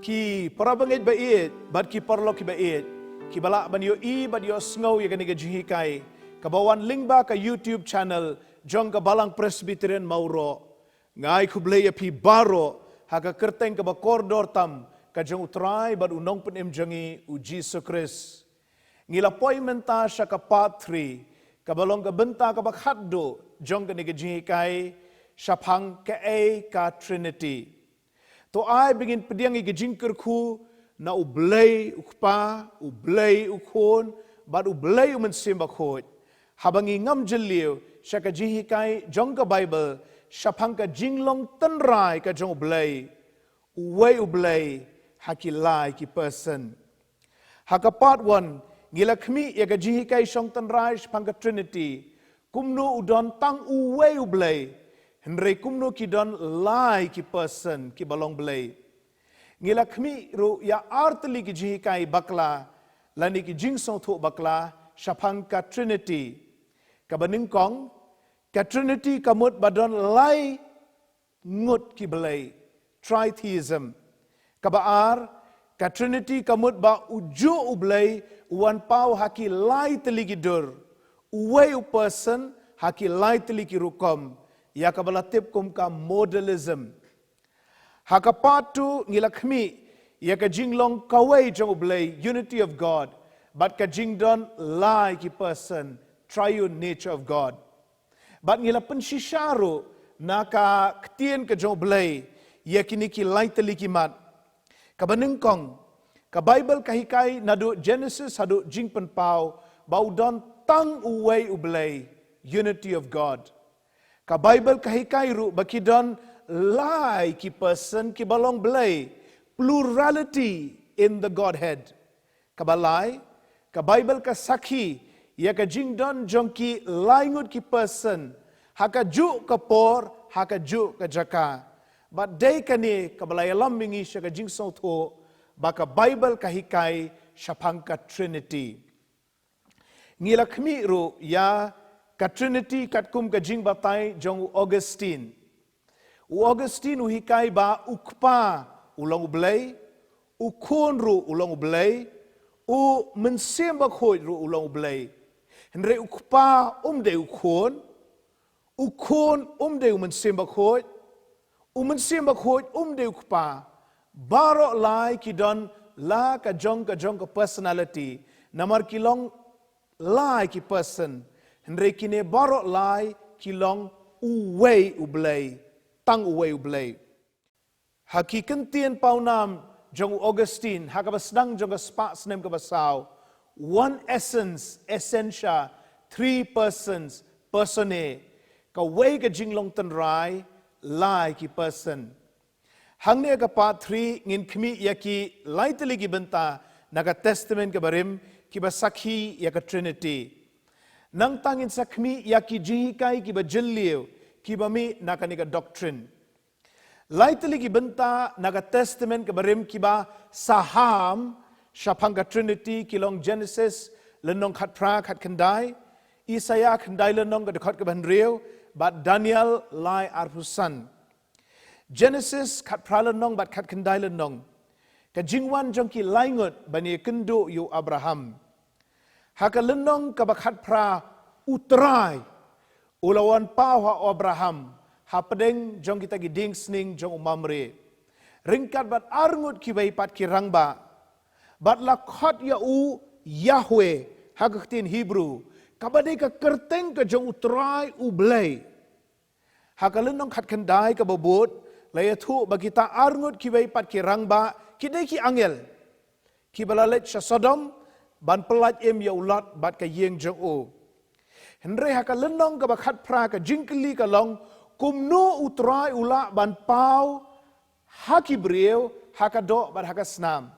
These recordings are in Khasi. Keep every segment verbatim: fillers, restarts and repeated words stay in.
Ki parabangeit ba ïeit bad ki paralok ki ba ïeit, ki ba lah ban ïohi bad ïohsngew ïa kane ka jinghikai ka ba wan lyngba ka YouTube channel jong ka Balang Presbyterian Mawroh. Nga ai khublei ïa phi baroh ha ka kyrteng ka ba kordor tam ka jong U Trai bad U Nongpynim jong ngi U Jisu Khrist. Ngi la poi mynta sha ka part three, ka ba long ka bynta ka ba khatduh jong kane ka jinghikai, shaphang kaei ka Trinity. To ai ba ngin pdiang ïa ka jingkyrkhu na U Blei U Kpa, U Blei U Khun, bad U Blei U Mynsiem Bakhuid, haba ngi ngam jylliew sha ka jinghikai jong ka Baibl shaphang ka jinglong tynrai ka jong U Blei, uwei U Blei ha ki lai ki person. Ha ka part one, ngi la khmih ïa ka jinghikai shong tynrai shaphang ka Trinity, kumno u don tang uwei U Blei, hynrei kumno ki don lai ki person ki ba long Blei. Ngi la khmih ruh ïa ar tylli ki jinghikai bakla, lane ki jingsngewthuh bakla shaphang ka Trinity. Ka ba nyngkong, ka Trinity ka mut ba don lai ngut ki Blei, tritheism. Ka ba ar, ka Trinity ka mut ba u juh U Blei u wan paw ha ki lai tylli ki dur, uwei U person ha ki lai tylli ki rukom, ïa ka ba la tip kum ka modalism. Ha ka part two ngi la khmih ïa ka jinglong kawei jong U Blei, unity of God, bad ka jingdon lai ki person, triune nature of God. Bad ngi la pynshisha ruh na ka ktien ka jong U Blei ïa kine ki lai tylli ki mat. Ka ba nyngkong, ka Baibl ka hikai naduh Genesis haduh Jingpynpaw ba u don tang uwei U Blei, unity of God. Ka Baibl ka hikai ruh ba ki don lai ki person ki ba long Blei, plurality in the Godhead. Ka ba lai, ka Baibl ka sakhi ïa ka jingdon jong ki lai ngut ki person ha ka juh ka por, ha ka juh ka jaka. Bad dei kane ka ba la ïalam ïa ngi sha ka jingsngewthuh ba ka Baibl ka hikai shaphang ka Trinity. Ngi la khmih ruh ïa ka Trinity katkum ka jingbatai jong u Augustine. U Augustine u hikai ba U Kpa u long U Blei, U Khun ruh u long U Blei, U Mynsiem Bakhuid ruh u long U Blei. Hynrei U Kpa um dei U Khun, U Khun um dei U Mynsiem Bakhuid, U Mynsiem Bakhuid um dei U Kpa. Baroh lai ki don la ka jong ka jong ka personality, namar ki long lai ki person, hynrei kine baroh lai ki long uwei U Blei, tang uwei U Blei. Ha ki kyntien pawnam jong u Augustine, ha ka ba sdang jong ka spah snem ka ba saw, one essence, essentia, three persons, personae, kawei ka jinglong tynrai, lai ki person. Hangne ka part three ngin khmih ïa ki lai tylli ki bynta na ka Testament ka ba rim ki ba sakhi ïa ka Trinity. Nangta ngin sa khmih ïa ki jinghikai ki ba jylliew ki ba mih na kane ka doctrine. Lai tylli ki bynta na ka Testament ka ba rim ki ba saham shaphang ka Trinity ki long Genesis lynnong khatphra khatkhyndai, Isaïah khyndai lynnong ka dkhot ka ba hynriew, bad Daniel lai arphew san. Genesis khatphra lynnong bad khatkhyndai lynnong. Ka jingwan jong ki lai ngut ban ïakynduh ïa u Abraham. Ha ka lynnong ka ba khatphra U Trai u la wan paw ha u Abraham hapdeng jong kita ki dieng sning jong u Mamre, ryngkat bad ar ngut kiwei pat ki rangbah. Bad la khot ïa u Yahweh ha ka ktien Hebrew, ka ba dei ka kyrteng ka jong U Trai U Blei. Ha ka lynnong khatkhyndai ka ba bud, la ïathuh ba kita ar ngut kiwei pat ki rangbah ki dei ki angel ki ba la leit sha Sodom ban pyllait im ïa u Lot bad ka ïing jong u. Hynrei ha ka lynnong ka ba khatphra ka jingkylli ka long, kumno U Trai u lah ban paw ha ki briew ha ka doh bad ha ka snam?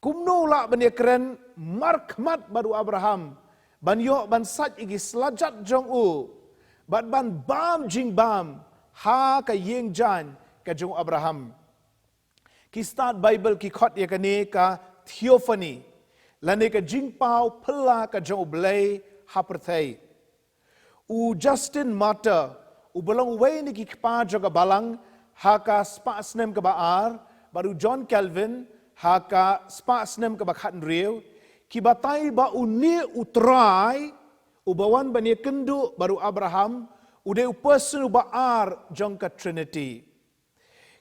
Kumno u lah ban ïakren markhmat bad u Abraham ban ïoh ban sait ïa ki slajat jong u bad ban bam jingbam ha ka ïing jaiñ ka jong u Abraham? Ki stad Baibl ki khot ïa kane ka theophany, lane ka jingpaw phylla ka jong U Blei ha pyrthei. U Justin Martyr, u ba long uwei na ki kpa jong ka Balang ha ka spah snem ka ba ar, bad u John Calvin ha ka spah snem kaba khathynriew, ki batai ba une u Trai, uba wan ban ïakynduh bad u Abraham, u dei u person uba ar jong ka Trinity.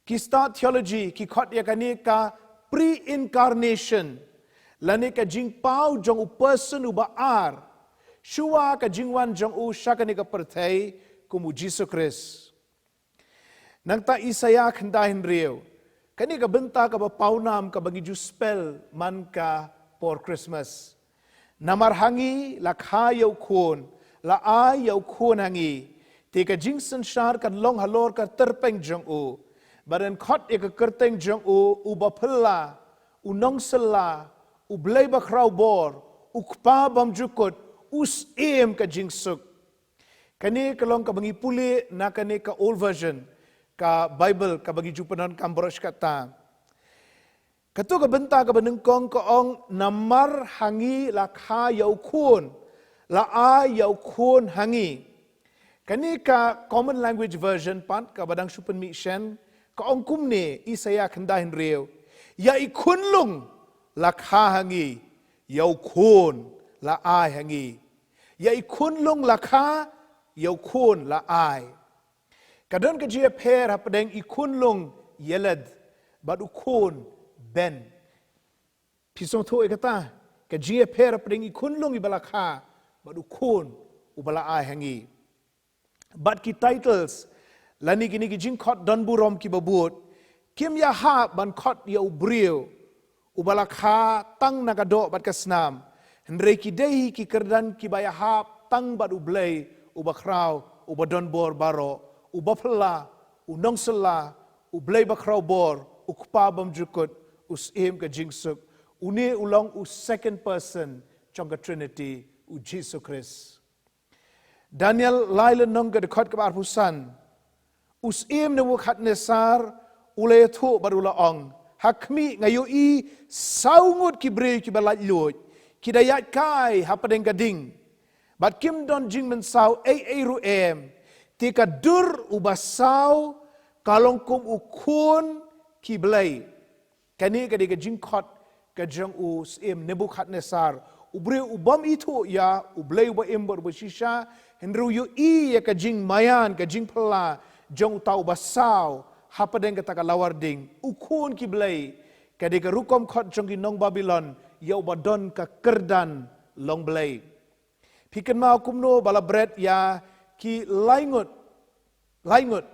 Ki stad theology ki khot ïa kane ka pre-incarnation, lane ka jingpaw jong u person uba ar shuwa ka jingwan jong u sha kane ka pyrthei kum u Jisu Khrist. Nangta Isaïah khyndai hynriew, kane ka bynta kaba pawnam kaba ngi ju spell man ka por Christmas. Namar ha ngi la kha ïa u Khun, la ai ïa u Khun ha ngi. Te ka jingsynshar kan long halor ka tyrpeng jong u. Bad yn khot ïa ka kyrteng jong u, uba phylla, u nongsylla, u Blei bakhraw bor, u Kpa bymjukut, u Syiem ka jingsuk. Kane ka long kaba ngi pule na kane ka Old Version ka Bible kaba ngi ju pyndonkam baroh shi katta. Kato ka bynta kaba nyngkong ka ong, namar ha ngi la kha ïa u Khun, la ai ïa u Khun ha ngi. Kane ka Common Language Version pat kaba dang shu pynmih shen, ka ong kumne, Isaïah khyndai hynriew, ïa i khunlung la kha ha ngi, ïa u Khun la ai ha ngi. Ïa i khunlung la kha, ïa u Khun la ai. Ka don ka jingïapher hapdeng i khunlung, yeled, bad u Khun, ben. Phi sngewthuh ïa kata, ka jingïapher hapdeng i khunlung iba la kha bad u Khun uba la ai ha ngi. Bad ki titles, lane kine ki jingkhot donburom kiba bud, kim ïahap ban khot ïa u briew uba la kha tang na ka doh bad ka snam. Hynrei ki dei hi ki kyrdan kiba ïahap tang bad u Blei uba khraw, uba donbor baroh, uba phylla, u nongsylla, u Blei bakhraw bor, u Kpa bymjukut, u Syiem ka jingsuk. Une u long u second person jong ka Trinity, u Jisu Khrist. Daniel lai lynnong ka dkhot kaba arphew san. U Syiem Nebukhadnessar u la ïathuh bad u la ong, ha khmih nga ïohi saw ngut ki briew kiba laitluid, ki da ïaid kai hapdeng ka ding. Bad kim don jingmynsaw ei ei ruh em, te ka dur uba saw ka long kum u Khun ki blei. Kane ka dei ka jingkhot ka jong u Syiem Nebukhadnessar, u briew u bym ithuh ïa u Blei uba im bad uba shisha, hynrei u ïohi ïa ka jingmaïan, ka jingphylla jong uta uba saw hapdeng kata ka lawar ding, u Khun ki blei. Ka dei ka rukom khot jong ki nong Babilon ïa uba don ka kyrdan long blei. Phi kynmaw kumno ba la bret ïa ki lai ngut, lai ngut,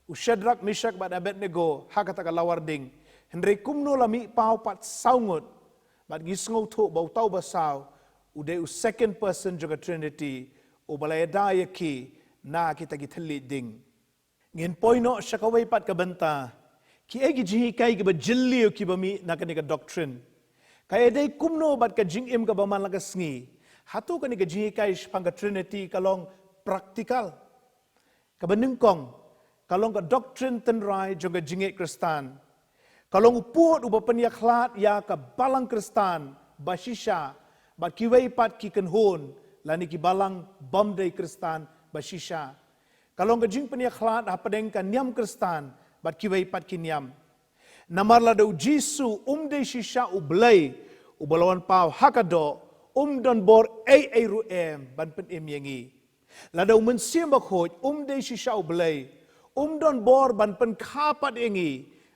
u Shadrak, Meshak bad Abednego ha kata ka lawar ding. Hynrei kumno la mih paw pat saw ngut? Bad ngi sngewthuh ba uta uba saw u dei u second person jong ka Trinity, uba la ïada ïa ki na kita ki thylliej ding. Ngin poi noh sha kawei pat ka bynta, kiei ki jinghikai kiba jylliew kiba mih na kane ka doctrine? Ka ïadei kumno bad ka jingim kaba man la ka sngi? Hato kane ka jinghikai shaphang ka Trinity ka long practical? Kaba nyngkong, ka long ka doctrine tynrai jong ka jingngeit Khristan. Ka long u pud uba pynïakhlad ïa ka balang Khristan ba shisha bad kiwei pat ki kynhun lane ki balang bym dei Khristan ba shisha. Ka long ka jingpynïakhlad hapdeng ka niam Khristan bad kiwei pat ki niam. Namar lada u Jisu um dei shisha u Blei uba la wan paw ha ka doh, um don bor ei ei ruh em ban pynim ïa ngi. Lada u Mynsiem Bakhuid um dei shisha u Blei, um don bor ban pynkha pat ïa ngi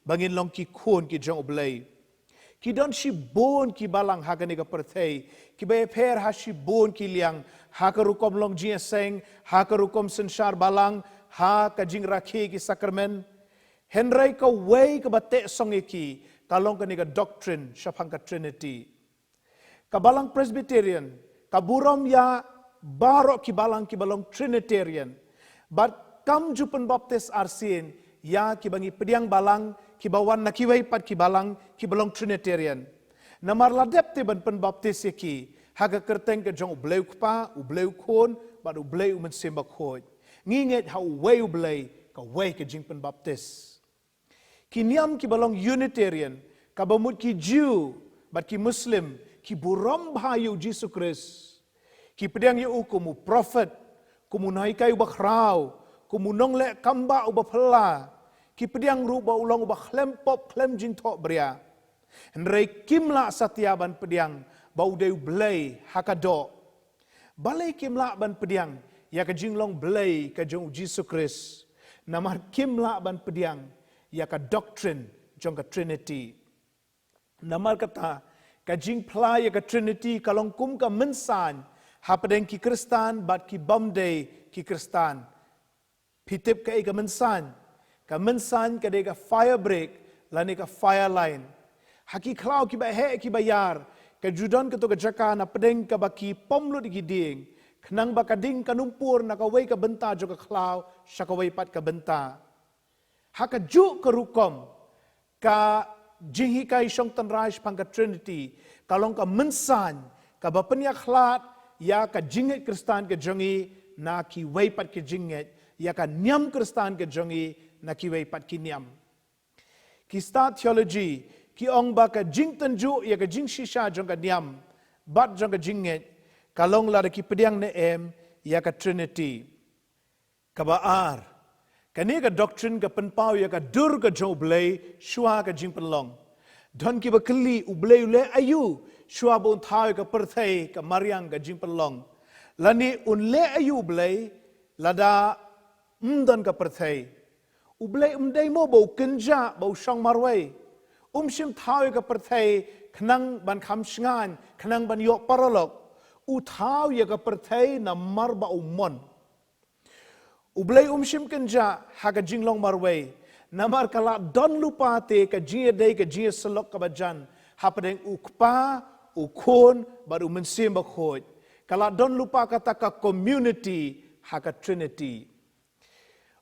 ba ngin long ki khun ki jong u Blei. Ki don shibun ki balang ha kane ka pyrthei kiba ïapher ha shibun ki liang, ha ka rukom long jingïaseng, ha ka rukom synshar balang, ha ka jingrakhe ki sakramen. Hynrei kawei kaba teh song ïa ki ka long kane ka doctrine shaphang ka Trinity. Ka balang Presbyterian ka burom ïa baroh ki balang kiba long Trinitarian. Bad kam ju pynbaptis arsien ïa kiba ngi pdiang balang kiba wan na kiwei pat ki balang kiba long Trinitarian. Namar la dep te ban pynbaptis ïa ki ha ka kyrteng ka jong u Blei u Kpa, u Blei u Khun bad u Blei u Mynsiem Bakhuid. Ngi ngeit ha uwei u Blei, kawei ka jingpynbaptis. Ki niam kiba long Unitarian, kaba mut ki Jiw bad ki Muslim, ki burom bha ïa u Jisu Khrist. Ki pdiang ïa u kum u prophet, kum u nonghikai uba khraw, kum u nongleh kambah uba phylla. Ki pdiang ruh ba u long uba khlem pop khlem jingthoh bria. Hynrei kim lah satia ban pdiang ba u dei u Blei ha ka doh. Balei kim lah ban pdiang ïa ka jinglong Blei ka jong u Jisu Khrist? Namar kim lah ban pdiang ïa ka doctrine jong ka Trinity. Namar kata, ka jingphla ïa ka Trinity ka long kum ka mynsain hapdeng ki Khristan bad ki bym dei ki Khristan. Phi tip kaei ka mynsain? Ka mynsain ka dei ka fire break lane ka fire line. Ha ki khlaw kiba heh kiba ïar, ka ju don kato ka jaka napdeng kaba ki pom lut ïa ki dieng, khnang ba ka ding kan ym pur na kawei ka bynta jong ka khlaw sha kawei pat ka bynta. Ha kajuh ka rukom, ka jinghikai shong tynrai shaphang ka Trinity ka long ka mynsain kaba pynïakhlad ïa ka jingngeit Khristan ka jong ngi na kiwei pat ki jingngeit, ïa ka niam Khristan ka jong ngi na kiwei pat ki niam. Ki stad theology ki ong ba ka jingtynjuh ïa ka jingshisha jong ka niam bad jong ka jingngeit ka long lada ki pdiang ne em ïa ka Trinity. Kaba ar, kane ka doctrine ka pynpaw ïa ka dur ka jong u Blei shuwa ka jingpynlong. Don kiba kylli, u Blei u leh aïu shuwa ba un thaw ïa ka pyrthei ka mariang ka jingpynlong? Lane un leh aïu u Blei lada ym don ka pyrthei? U Blei um dei mo ba u kynjah, ba u shong marwei? Um shym thaw ïa ka pyrthei khnang ban kham shngaiñ, khnang ban ïoh paralok. U thaw ïa ka pyrthei namar ba u mon. U Blei um shym kynjah ha ka jinglong marwei, namar ka la don lypa te ka jingïadei ka jingïasyllok kaba jan hapdeng u Kpa, u Khun bad u Mynsiem Bakhuid. Ka la don lypa kata ka community ha ka Trinity.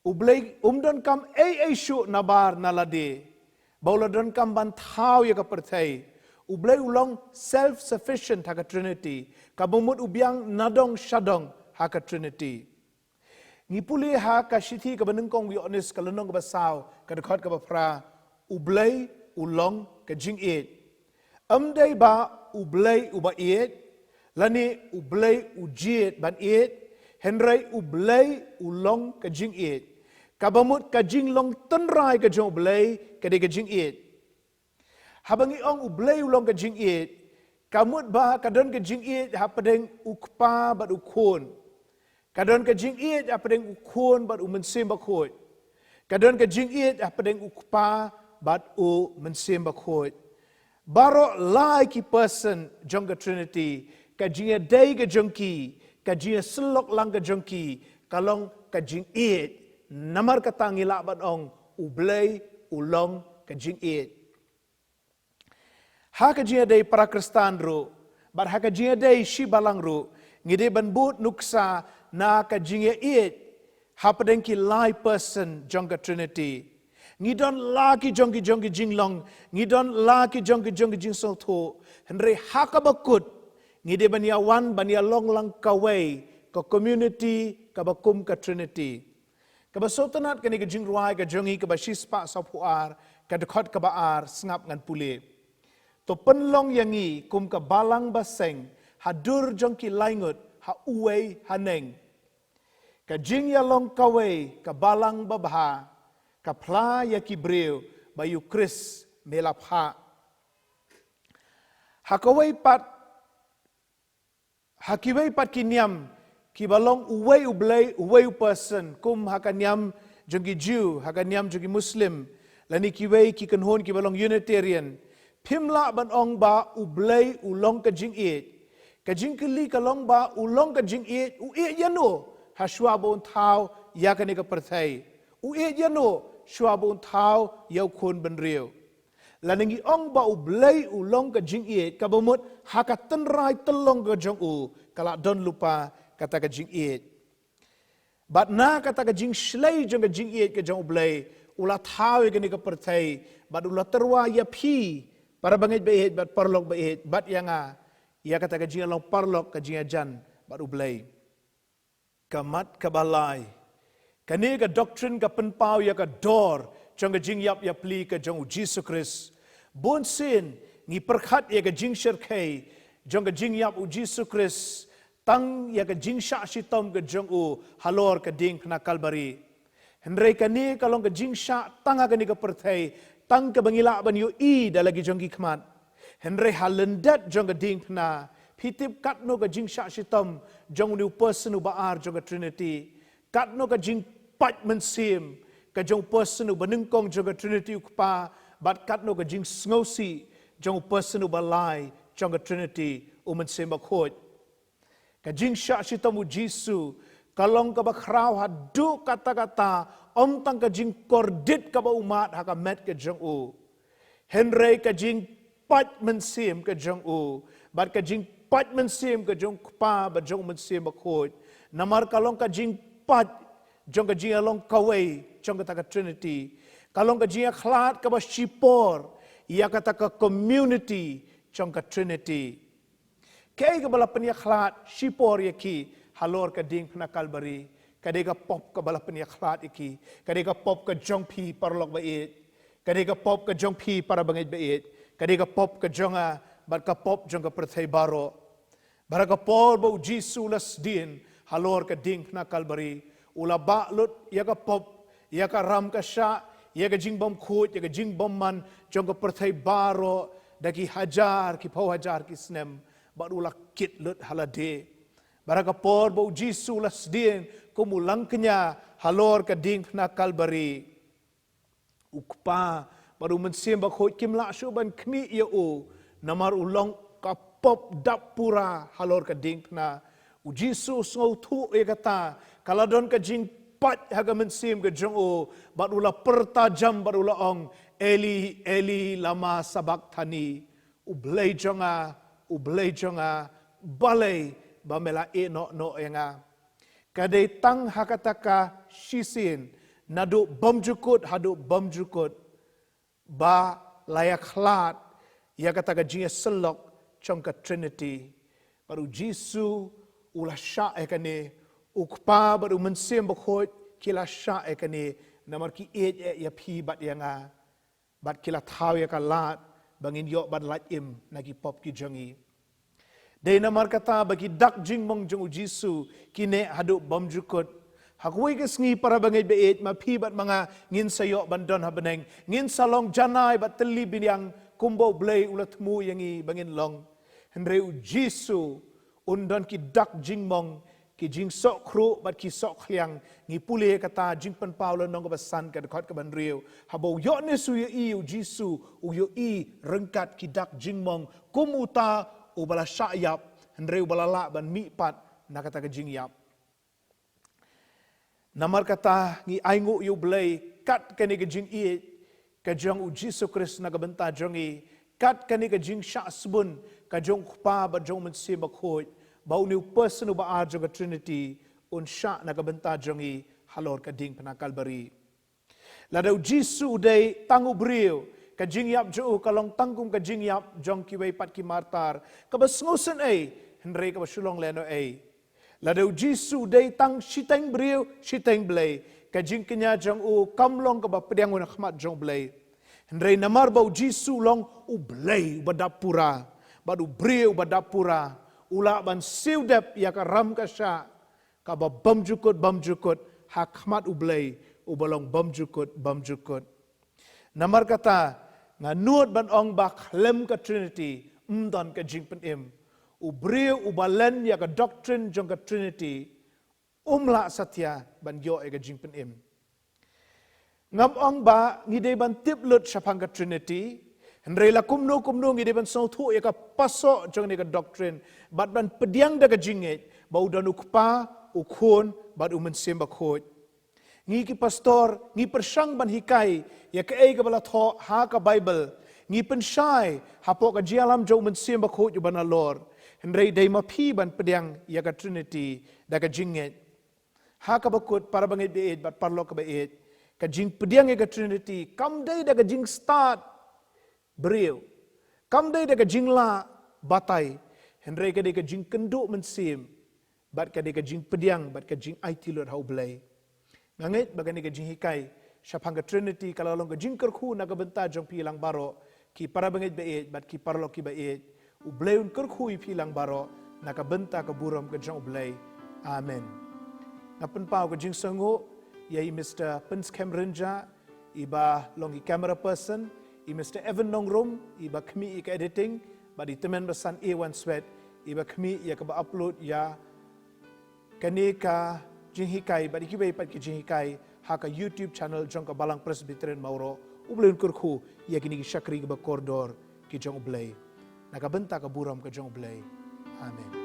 U Blei um donkam ei ei shuh nabar na lade ba u la donkam ban thaw ïa ka pyrthei. U Blei u long self sufficient ha ka Trinity, kaba mut u biang nadong shadong ha ka Trinity. Ngi pule ha ka shithi kaba nyngkong u Ïoannis ka lynnong kaba saw, ka dkhot kaba phra, u Blei u long ka jingïeit. Ym dei ba u Blei uba ïeit, lane u Blei u jied ban ïeit, hynrei u Blei u long ka jingïeit. Kaba mut ka jinglong tynrai ka jong u Blei ka dei ka jingïeit. Haba ngi ong u Blei u long ka jingïeit, ka mut ba ka don ka jingïeit hapdeng u Kpa bad u Khun. Ka don ka jingïeit hapdeng u Khun bad u Mynsiem Bakhuid. Ka don ka jingïeit hapdeng u Kpa bad u Mynsiem Bakhuid. Baroh lai ki person jong ka Trinity, ka jingïadei ka jong ki, ka jingïasyllok lang ka jong ki, ka long ka jingïeit. Namar kata ngi lah ban ong u Blei u long ka jingïeit. Ha ka jingïadei para Khristan ruh bad ha ka jingïadei shi balang ruh, ngi dei ban bud nuksa na ka jingïaieit hapdeng ki lai person jong ka Trinity. Ngi don la ki jong ki jong ki jinglong, ngi don la ki jong ki jong ki jingsngewthuh, hynrei ha kaba kut ngi dei ban ïawan ban ïalong lang kawei ka community kaba kum ka Trinity. Kaba sngewtynnat, kane ka jingrwai ka jong ngi kaba shispah sawphew ar, ka dkhot kaba ar, sngap ngan pule. To pynlong ïa ngi kum ka balang ba seng ha dur jong ki laingut ha uwei haneng. Ka jingïalong kawei ka balang babha, ka phla ïa ki briew ba ïa u Khrist me la phah. Ha kawei pat Ha kiwei pat ki niam kiba long uwei u Blei, uwei u person, kum ha ka niam jong ki Jiw, ha ka niam jong ki Muslim, lane kiwei ki kynhun kiba long Unitarian, phim lah ban ong ba u Blei u long ka jingïeit. Ka jingkylli ka long ba u long ka jingïeit, u ïeit ïano ha shuwa ba un thaw ïa kane ka pyrthei? U ïeit ïano shuwa ba un thaw ïa u khun bynriew? Lane ngi ong ba u Blei u long ka jingïeit, kaba mut ha ka tynrai tyllong ka jong u ka la don lypa kata ka jingïeit. Bad na kata ka jingshlei jong ka jingïeit ka jong u Blei, u la thaw ïa kane ka pyrthei, bad u la tyrwa ïa phi, para bangeit ba ïeit bad paralok ba ïeit, bad ïa nga, ïa kata ka jingïalong paralok, ka jingïajan bad u Blei. Ka mat kaba lai, kane ka doctrine ka pynpaw ïa ka dor jong ka jingïap ïapli ka jong u Jisu Khrist. Bun sien ngi pyrkhat ïa ka jingshyrkhei jong ka jingïap u Jisu Khrist tang ïa ka jingshah shitom ka jong u halor ka diengphna Kalbari. Hynrei kane ka long ka jingshah tang ha kane ka pyrthei, tang kaba ngi lah ban ïohi da la ki jong ki khmat. Hynrei ha lyndet jong ka diengphna, phi tip katno ka jingshah shitom jong une u person uba ar jong ka Trinity. Katno ka jingpait mynsiem ka jong u person uba nyngkong jong ka Trinity, u Kpa, bad katno ka jingsngewsih jong u person uba lai jong ka Trinity, u Mynsiem Bakhuid. Ka jingshah shitom u Jisu ka long kaba khraw haduh katta katta, ym tang ka jingkordit kaba u mad ha ka met ka jong u. Hynrei ka jingpait mynsiem ka jong u, bad ka jingpait mynsiem ka jong u Kpa bad jong u Mynsiem Bakhuid. Namar ka long ka jingpait jong ka jingïalong kawei jong kata ka Trinity. Ka long ka jingïakhlad kaba shipor ïa kata ka community jong ka Trinity. Kaei kaba la pynïakhlad shipor ïa ki halor ka diengphna Kalbari? Ka dei ka pop kaba la pynïakhlad ïa ki. Ka dei ka pop ka jong phi, paralok ba ïeit. Ka dei ka pop ka jong phi, para bangeit ba ïeit. Ka dei ka pop ka jong nga bad ka pop jong ka pyrthei baroh. Bad ha ka por ba u Jisu u la sdien halor ka diengphna Kalbari, u la bah lut ïa ka pop, ïa ka ram ka shah, ïa ka jingbymkhuid, ïa ka jingbymman jong ka pyrthei baroh da ki hajar, ki phew hajar ki snem, bad u la kit lut ha lade. Bad ha ka por ba u Jisu u la sdien kum u langkñia halor ka diengphna Kalbari, u Kpa bad u Mynsiem Bakhuid kim lah shuh ban khmih ïa u, namar u long ka pop dap pura halor ka diengphna. U Jisu u sngewthuh ïa kata, ka la don ka jingpait ha ka mynsiem ka jong u, bad u la pyrta jam bad u la ong, "Eli, Eli, lama sabakthani?" "U Blei jong nga, u Blei jong nga, balei ba me la ïehnoh noh ïa nga?" Ka dei tang ha kata ka shisien, naduh bymjukut haduh bymjukut, ba la ïakhlad ïa kata ka jingïasyllok jong ka Trinity. Bad u Jisu u la shah ïa kane, u Kpa bad u Mynsiem Bakhuid ki la shah ïa kane, namar ki ïeit ïa phi bad ïa nga. Bad ki la thaw ïa ka lad ba ngin ïoh ban lait im na ki pop ki jong ngi. Dei namar kata ba ki dak jingmong jong u Jisu ki neh haduh bymjukut. Ha kawei ka sngi, para bangeit ba ïeit, ma phi bad ma nga ngin sa ïoh ban don ha bneng, ngin sa long janai bad tylli bniang kumba u Blei u la thmu ïa ngi ba ngin long. Hynrei u Jisu un don ki dak jingmong, ki jingsohkhruh bad ki sohkhliang. Ngi pule kata Jingpynpaw lynnong kaba san, ka dkhot kaba hynriew. Haba u Ïoannis u ïohi ïa u Jisu, u ïohi ryngkat ki dak jingmong kum uta uba la shah ïap, hynrei uba la lah ban mihpat na kata ka jingïap. Namar kata ngi ainguh ïa u Blei kat kane ka jingïeit ka jong u Jisu Khrist na ka bynta jong ngi, kat kane ka jingshah sbun ka jong u Kpa bad jong u Mynsiem Bakhuid, ba une u person uba ar jong ka Trinity un shah na ka bynta jong ngi halor ka diengphna Kalbari. Lada u Jisu u dei tang u briew, ka jingïap jong u ka long tang kum ka jingïap jong kiwei pat ki martar, kaba sngewsynei, hynrei kaba shu long lehnohei. Lada u Jisu u dei tang shiteng briew shiteng Blei, ka jingkñia jong u kam long kaba pdiang na khmat jong u Blei. Hynrei namar ba u Jisu u long u Blei uba dap pura bad u briew uba dap pura, u lah ban siew dep ïa ka ram ka shah kaba bymjukut bymjukut ha khmat u Blei uba long bymjukut bymjukut. Namar kata, nga nud ban ong ba khlem ka Trinity ym don ka jingpynim. U briew uba len ïa ka doctrine jong ka Trinity um lah satia ban ïoh ïa ka jingpynim. Ngam ong ba ngi dei ban tip lut shaphang ka Trinity, hynrei la kumno kumno ngi dei ban sngewthuh ïa ka pasoh jong kane ka doctrine bad ban pdiang da ka jingngeit ba u don u Kpa, u Khun bad u Mynsiem Bakhuid. Ngi ki pastor ngi pyrshang ban hikai ïa kaei kaba la thoh ha ka Baibl. Ngi pynshai hapoh ka jingïalam jong u Mynsiem Bakhuid uba nalor. Hynrei dei ma phi ban pdiang ïa ka Trinity da ka jingngeit. Ha kaba kut, para bangeit ba ïeit bad paralok kaba ïeit, ka jingpdiang ïa ka Trinity kam dei da ka jingstad briew, kam dei da ka jinglah batai, hynrei ka dei ka jingkynduh mynsiem bad ka dei ka jingpdiang bad ka jingaiti lut ha u Blei. Nga ngeit ba kane ka jinghikai shaphang ka Trinity ka la long ka jingkyrkhu na ka bynta jong phi lang baroh, ki para bangeit ba ïeit bad ki paralok kiba ïeit. U Blei un kyrkhu ïa phi lang baroh na ka bynta ka burom ka jong u Blei. Amen. Nga pynpaw ka jingsngewnguh ïa i Mister Pynskhem Rynjah, iba long i camera person, i Mister Evan Nongrum, iba khmih ïa ka editing, bad i tymmen basan Ewan Swet, iba khmih ïa kaba upload ïa kane ka jinghikai bad ïa kiwei pat ki jinghikai ha ka YouTube channel jong ka Balang Presbyterian Mawroh. U Blei un kyrkhu ïa kine ki shakri kiba kordor ki jong U Blei, na ka bynta ka burom ka jong U Blei. Amen.